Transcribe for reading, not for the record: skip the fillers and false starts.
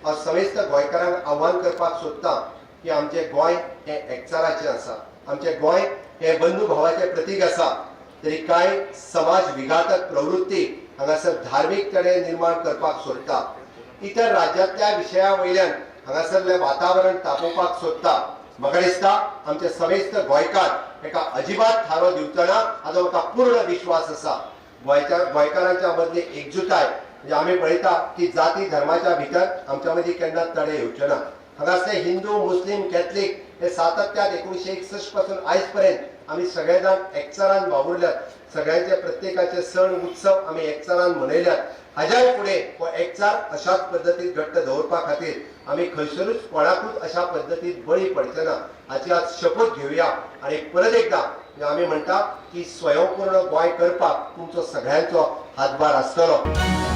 हांव समेस्त गोंयकारांक आव्हान करपाक सोदतां की आमचें गोंय हें एकचाराचें आसा, आमचें गोंय हें बंधुभावाचें प्रतीक आसा. तरी कांय समाज विघातक प्रवृत्ती हांगासर धार्मीक तडे निर्माण करपाक सोदता, इतर राज्यांतल्या विशया वयल्यान हांगासरलें वातावरण तापोवपाक सोदता. म्हाका दिसता आमचे समेस्त गोंयकार एका अजिबात थारो दिवचो ना, हाचो म्हाका पूर्ण विश्वास आसा. गोंयच्या गोंयकारांच्या मदली एकजुटाय म्हणजे आमी पळयता की जाती धर्माच्या भितर आमच्या मदीं केन्ना तडे येवचे ना. हांगासरले हिंदू, मुस्लीम, कॅथलीक हे सातत्यात 1961 पासून आयज पर्यंत आमी सगळे जाण एकचारान वावुरल्यात. सगळ्यांचे प्रत्येकाचे सण उत्सव आमी एकचारान मनयल्यात. हाज्याय फुडें हो एकचार अशाच पद्दतीन घट्ट दवरपा खातीर आमी खंयसरूच कोणाकूच अशा पद्दतीन बळी पडचे ना हाची आज शपथ घेवया. आनी परत एकदा म्हणजे आमी म्हणटा की स्वयंपूर्ण गोंय करपाक तुमचो सगळ्यांचो हातभार आसतलो.